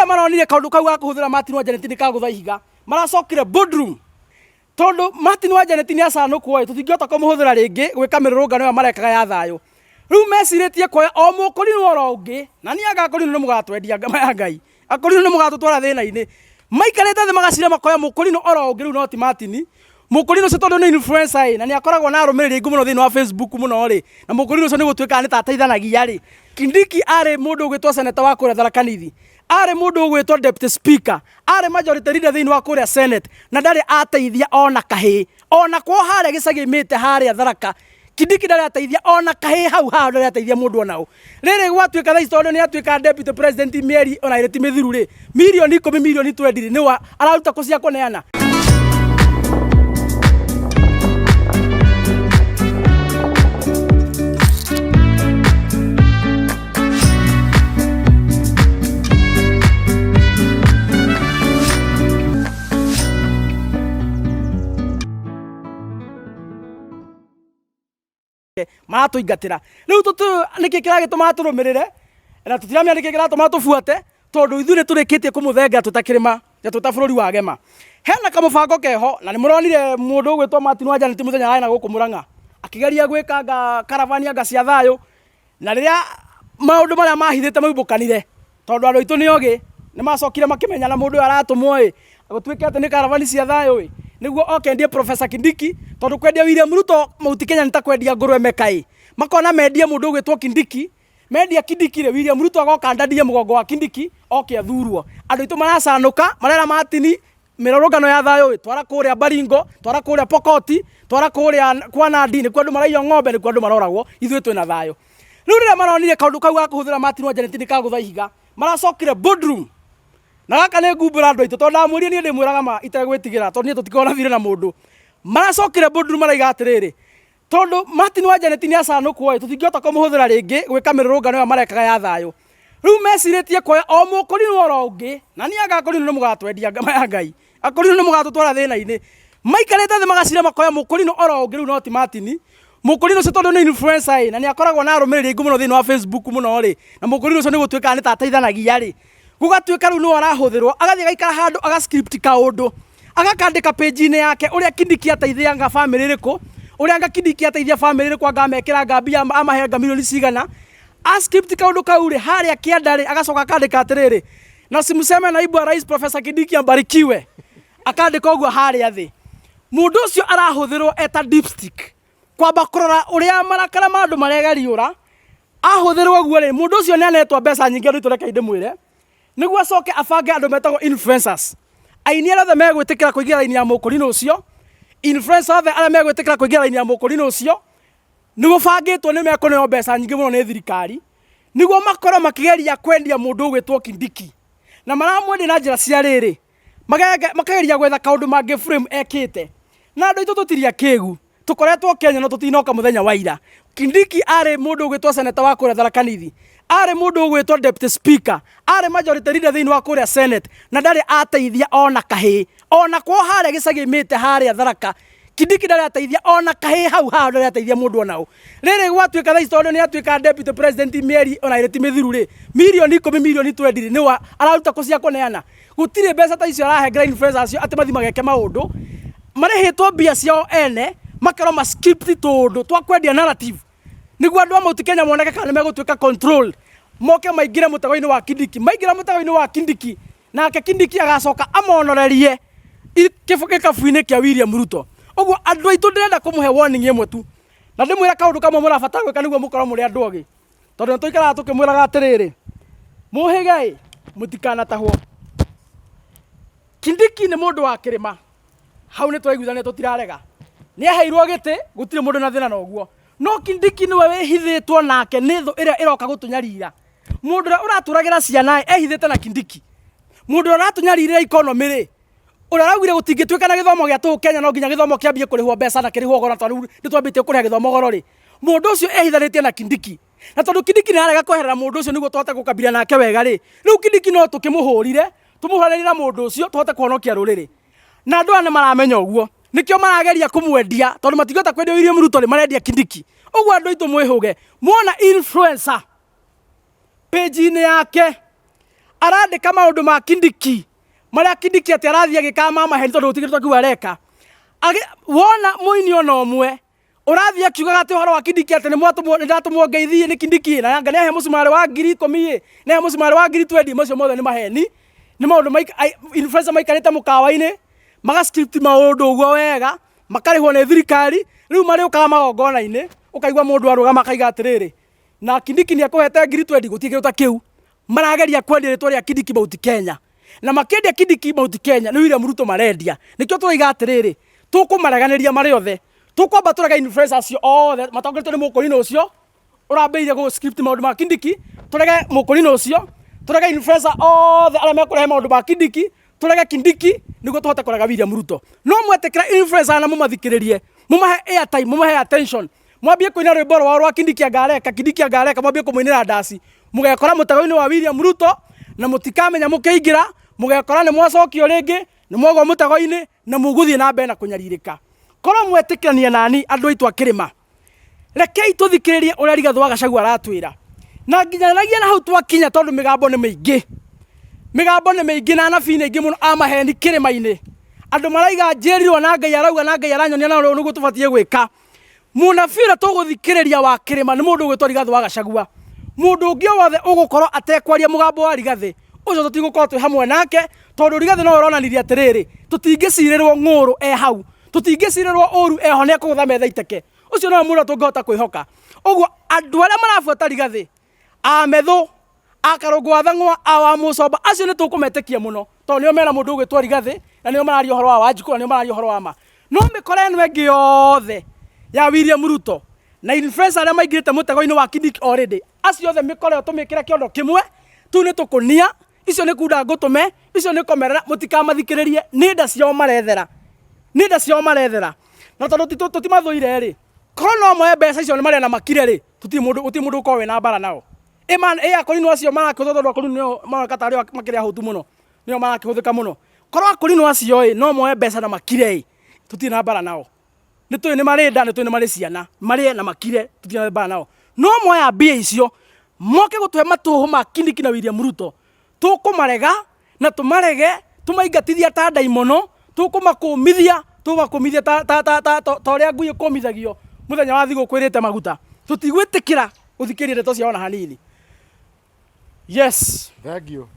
Rĩrĩa maronire kaũndũ kau ga kũhũthĩra Martin wa Janet nĩ kagũtha ihiga, maracokire boardroom tondũ Martin wa Janet nĩ acanũkwo ĩ, tũtingĩhota kũmũhũthĩra rĩngĩ gwĩka mĩrũrũngano ĩyo marekaga ya thayũ. Rĩu mecirĩtie kuoya o mũkũrinũ oro ũngĩ, na niĩ anga akũrinũ nĩ mũgatwendia ngama ya Ngai, akũrinũ nĩ mũgatũtwara thĩna-inĩ. Maikarĩte thĩ magacira makoya mũkũrinũ oro ũngĩ rĩu no ti Martin, mũkũrinũ ũcio tondũ nĩ influencer ĩ, na nĩ akoragwo na arũmĩrĩri aingĩ mũno thĩinĩ wa Facebook mũno rĩ, na mũkũrinũ ũcio nĩ gũtuĩkaga nĩ ta ateithanagia rĩ, Kindiki arĩ mũndũ ũgwĩtwo seneta wa kũrĩa Tharaka Nithi, arĩ mũndũ ũgwĩtwo deputy speaker, arĩ majority leader thĩinĩ wa kũrĩa Senate, na ndarĩ ateithia ona kahĩĩ, ona kwao harĩa gĩcagi mĩte harĩa Tharaka, Kindiki ndarĩ ateithia ona kahĩĩ hau hao ndarĩ ateithia mũndũ ona ũ. Rĩrĩ gwatuĩka thaa ici tondũ nĩ atuĩka deputy president mĩeri ona ĩrĩ ti mĩthiru rĩ, mirioni ikũmi mirioni twendi rĩ, nĩwa araruta kũ cia kũneana? Maratũingatĩra rĩu nĩkĩ kĩragĩtũma tũrũmĩrĩre na tũtiramenya nĩkĩ kĩratũma tũbuate, tondũ ithuĩ nĩ tũrĩkĩtie kũmũthenga twĩ ta kĩrĩma na twĩ ta bũrũri wa gema. Hena kamũbango keho na nĩ mũronire mũndũ ũgwĩtwo Martin wa Janet mũthenya ararĩ na gũkũ Mũrang'a akĩgeria gwĩka anga karavani anga cia thayũ. Na rĩrĩa maũndũ marĩa mahithĩte maumbũkanire, tondũ andũ aitũ nĩ ogĩ, nĩ macokire makĩmenya na mũndũ ũyũ aratũmwo ĩ, gũtuĩke atĩ nĩ karavani cia thayũ ĩ, nĩguo oke endie Professor Kindiki, tondũ kwendia William Ruto Mount Kenya nĩ ta kwendia ngũrwe Mecca ĩ, makona mendie mũndũ ũgwĩtwo Kindiki, mendia Kindiki rĩ, William Ruto agoka andandie mũgongo wa Kindiki, oke athurwo. Andũ aitũ maracanũka, marera Martin Mĩrũrũngano ya thayũ ĩ, twara kũrĩa Baringo, twara kũrĩa Pokoti, twara kũrĩa kwa Nandi, nĩkuo andũ maraiywo ng'ombe, nĩkuo andũ maroragwo, ithuĩ twĩna thayũ. Rĩu rĩrĩa maronire kaũndũ kau ga kũhũthĩra Martin wa Janet nĩ kagũtha ihiga, maracokire boardroom. Na gaka nĩ ngumbũra andũ aitũ, tondũ ndamwĩrire niĩ ndĩmwĩraga ma itegwĩtigĩra, tondũ niĩ tũtikoragwo na thirĩ na mũndũ. Maracokire boardroom maraiga atĩrĩrĩ, Tondũ Martin wa Janet nĩ acanũkwo ĩ, tũtingĩhota kũmũhũthĩra rĩngĩ gwĩka mĩrũrũngano ĩyo marekaga ya thayũ. Rĩu mecirĩtie kuoya o mũkũrinũ oro ũngĩ, na niĩ anga akũrinũ nĩ mũgatwendia ngama ya Ngai, akũrinũ nĩ mũgatũtwara thĩna-inĩ. Maikarĩte thĩ magacira makoya mũkũrinũ oro ũngĩ rĩu no ti Martin, mũkũrinũ ũcio tondũ nĩ influencer ĩ, na nĩ akoragwo na arũmĩrĩri aingĩ mũno thĩinĩ wa Facebook mũno rĩ, na mũkũrinũ ũcio nĩ gũtuĩkaga nĩ ta ateithanagia rĩ, gũgatuĩka rĩu nĩwe ũrahũthĩrwo, agathiĩ agaikara handũ aga script kaũndũ, agakandĩka page-inĩ yake ũrĩa Kindiki ateithia anga bamĩrĩ ĩrĩkũ, ũrĩa anga Kindiki ateithia bamĩrĩ ĩrĩkũ anga amekĩra anga mbia amahe anga mirioni cigana, a script kaũndũ kau rĩ, harĩa kĩanda rĩ, agacoka akandĩka atĩrĩrĩ, na simseme naibu wa rais Professor Kindiki ambarikiwe, akandĩka ũguo harĩa thĩ. Mũndũ ũcio arahũthĩrwo eta dipstick, kwamba kũrora ũrĩa marakara ma andũ maregariũra, ahũthĩrwo ũguo rĩ, mũndũ ũcio nĩ anetwo mbeca nyingĩ andũ aitũ rekei ndĩmwĩre, nĩguo acoke abange andũ metagwo influencers. Aini arĩa othe megwĩtĩkĩra kũingĩra raini ya mũkũrinũ ũcio, influencer othe arĩa megwĩtĩkĩra kũingĩra raini ya mũkũrinũ ũcio, nĩ gũbangĩtwo nĩ mekũneo mbeca nyingĩ mũno nĩ thirikari, nĩguo makorwo makĩgeria kwendia mũndũ ũgwĩtwo Kindiki. Na maramwendia na njĩra cia rĩrĩ, makageria gwetha kaũndũ mangĩ frame ekĩte. Na andũ aitũ tũtirĩ akĩgu. Tũkoretwo Kenya no tũtinoka mũthenya wa ira. Kindiki arĩ mũndũ ũgwĩtwo seneta wa kũrĩa Tharaka Nithi, arĩ mũndũ ũgwĩtwo deputy speaker, arĩ majority leader thĩinĩ wa kũrĩa Senate, na ndarĩ ateithia ona kahĩĩ. Ona kwao harĩa gĩcagi mĩte harĩa Tharaka, Kindiki ndarĩ ateithia ona kahĩĩ hau hao ndarĩ ateithia mũndũ ona ũ. Rĩrĩ gwatuĩka thaa ici tondũ nĩ atuĩka deputy president mĩeri ona ĩrĩ ti mĩthiru rĩ, mirioni ikũmi mirioni twendi rĩ, nĩwa araruta kũ cia kũneana? Gũtirĩ mbeca ta icio arahengera influencers acio atĩ mathiĩ mageke maũndũ, marĩhĩtwo mbia ciao ene, makerwo ma script tũũndũ twa kwendia narrative, nĩguo andũ a Mount Kenya moneke kana nĩ megũtuĩka control, moke maingĩre mũtego-inĩ wa Kindiki. Maingĩra mũtego-inĩ wa Kindiki, nake Kindiki agacoka amonorerie gĩkabu-inĩ kĩa William Ruto. Ũguo andũ aitũ ndĩrenda kũmũhe warning ĩmwe tu, na ndĩmwĩre kaũndũ kamwe mũrabatara gwĩka nĩguo mũkorwo mũrĩ andũ ogĩ. Tondũ nĩ tũikaraga tũkĩmwĩraga atĩrĩrĩ, mũhĩge-ĩ, mũtikanatahwo. Kindiki nĩ mũndũ wa kĩrĩma, hau nĩ twaiguithania tũtirarega. Nĩ aheirwo gĩtĩ, gũtirĩ mũndũ na thĩna na ũguo. No Kindiki nĩwe wĩhithĩtwo nake nĩ thũ ĩrĩa ĩroka gũtũnyarira. Mũndũ ũrĩa ũratũragĩra ciana ehithĩte na Kindiki. Mũndũ ũrĩa ũratũnyarirĩra economy rĩ, ũrĩa araugire gũtingĩtuĩka na gĩthomo gĩa tũhũ Kenya no nginya gĩthomo kĩambie kũrĩhwo mbeca na kĩrĩhwo goro tondũ rĩu nĩ twambĩtie kũrĩha gĩthomo goro rĩ, mũndũ ũcio ehithanĩtie na Kindiki. Na tondũ Kindiki nĩ ararega kweherera mũndũ ũcio nĩguo tũhote gũkabira nake wega rĩ, rĩu Kindiki no tũkĩmũhũrire, tũmũhũranĩrie na mũndũ ũcio tũhote kũhonokia rũrĩrĩ. Na andũ aya nĩ maramenya ũguo, nĩkĩo marageria kũmwendia tondũ matingĩhota kwendia William Ruto rĩ, marendia Kindiki. Ũguo andũ aitũ mwĩhũge, muona influencer page-inĩ yake. Arandĩka maũndũ ma Kindiki marĩa Kindiki atĩ arathiĩ agĩkaga ma maheni tondũ gũtirĩ kĩndũ ta kĩu areka. Wona mũini ona ũmwe ũrathiĩ akiugaga atĩ ũhoro wa Kindiki atĩ nĩ ndatũmwo ngeithi nĩ Kindiki na anga nĩahe mũcumarĩ wa 10,000 ĩ, nĩahe mũcumarĩ wa 20,000, macio mothe nĩ maheni. Nĩ maũndũ influencer maikarĩte mũkawa-inĩ maga script maũndũ ũguo wega makarĩhwo nĩ thirikari, rĩu marĩũkaga magongona-inĩ ũkaigua mũndũ arũgama akaiga atĩrĩrĩ, na Kindiki nĩ ekũhete 20,000 gũtirĩ kĩndũ ta kĩu. Marageria kwendia rĩtwa rĩa Kindiki Mount Kenya na makĩendia Kindiki Mount Kenya nĩ William Ruto marendia. Nĩkĩo tũroiga atĩrĩrĩ, tũkũmareganĩria marĩ othe. Tũkwamba tũrege influencer acio othe matongoretio nĩ mũkũrinũ ũcio ũrambĩrĩirie gũ script maũndũ ma Kindiki, tũrege mũkũrinũ ũcio, tũrege influencer othe arĩa mekũrehe maũndũ ma Kindiki, tũrege Kindiki nĩguo tũhote kũrega William Ruto. No mwetĩkĩra influencer na mũmathikĩrĩrie, mũmahe airtime, mũmahe attention, mwambie kũina rwĩmbo rwao rwa Kindiki angareka, Kindiki angareka, mwambie kũmũinĩra ndaci, mũgekora mũtego-inĩ wa William Ruto na mũtikamenya mũkĩingĩra, mũgekora nĩ mwacokio rĩngĩ, nĩ mwagwa mũtego-inĩ na mũgũthiĩ na mbere na kũnyarirĩka. Korwo mwetĩkĩrania nani andũ aitũ a kĩrĩma, rekei tũthikĩrĩrie ũrĩa Rigathĩ wa Gachagua aratwĩra. Na nginyanagia na hau twakinya tondũ mĩgambo nĩ mĩingĩ. Mĩgambo nĩ mĩingĩ na anabii nĩ aingĩ mũno a maheni kĩrĩma-inĩ. Andũ maraiga njĩrirwo na Ngai arauga na Ngai aranyonia na ũũ nĩguo tũbatiĩ gwĩka. Mũnabii ũrĩa tũgũthikĩrĩria wa kĩrĩma nĩ mũndũ ũgwĩtwo Rigathĩ wa Gachagua. Mũndũ ũngĩ o wothe ũgũkorwo atekwaria mũgambo wa Rigathĩ, ũcio tũtigũkorwo twĩ hamwe nake, tondũ Rigathĩ nowe ũronanirie atĩrĩrĩ, tũtingĩcirĩrwo ng'ũrũ e hau, tũtingĩcirĩrwo ũru eho nĩ ekũgũtha metha iteke. Ũcio nowe mũndũ ũrĩa tũngĩhota kwĩhoka. Ũguo andũ arĩa marabuata Rigathĩ, a Methũ, a Karũngũ wa Thang'wa, a wa Mũcomba, acio nĩ tũkũmetĩkia mũno tondũ nĩo mena mũndũ ũgwĩtwo Rigathĩ na nĩo mararia ũhoro wa Wanjikũ na nĩo mararia ũhoro wa ma. No mĩkora ĩno ĩngĩ yothe ya William Ruto na influencer arĩa maingĩrĩte mũtego-inĩ wa Kindiki already, acio othe mĩkora ĩyo tũmĩkĩre kĩondo kĩmwe, tũu nĩ tũkũnia, icio nĩ kunda ngũtũme, icio nĩ komerera, mũtikamathikĩrĩrie, nĩ nda ciao marethera, nĩ nda ciao marethera. Na tondũ tũtimathũire rĩ, korwo no moe mbeca icio marĩe na makire rĩ, tũtirĩ mũndũ gũtirĩ mũndũ ũkorwo wĩna mbara nao. Ĩ ma ĩ akũrinũ acio marakĩhũthĩka tondũ akũrinũ nĩo maroneka tarĩ o makĩrĩ ahũtu mũno, nĩo marakĩhũthĩka mũno. Korwo akũrinũ acio ĩ no moe mbeca na makire ĩ, tũtirĩ na mbara nao. Nĩ tũĩ nĩ marĩ nda, nĩ tũĩ nĩ marĩ ciana, marĩe na makire, tũtirĩ na mbara nao. No moya mbia icio, moke gũtũhe matũhũ ma Kindiki na William Ruto, tũkũmarega na tũmarege, tũmaingatithie ta ndaimono, tũkũmakũmithia, tũmakũmithie ta ta ta ta ta ũrĩa ngui ĩkũmithagio mũthenya wa thigũkũ ĩrĩte maguta. Tũtigwĩtĩkĩra gũthikĩrĩria ndeto ciao ona hanini. Yes. Thank you.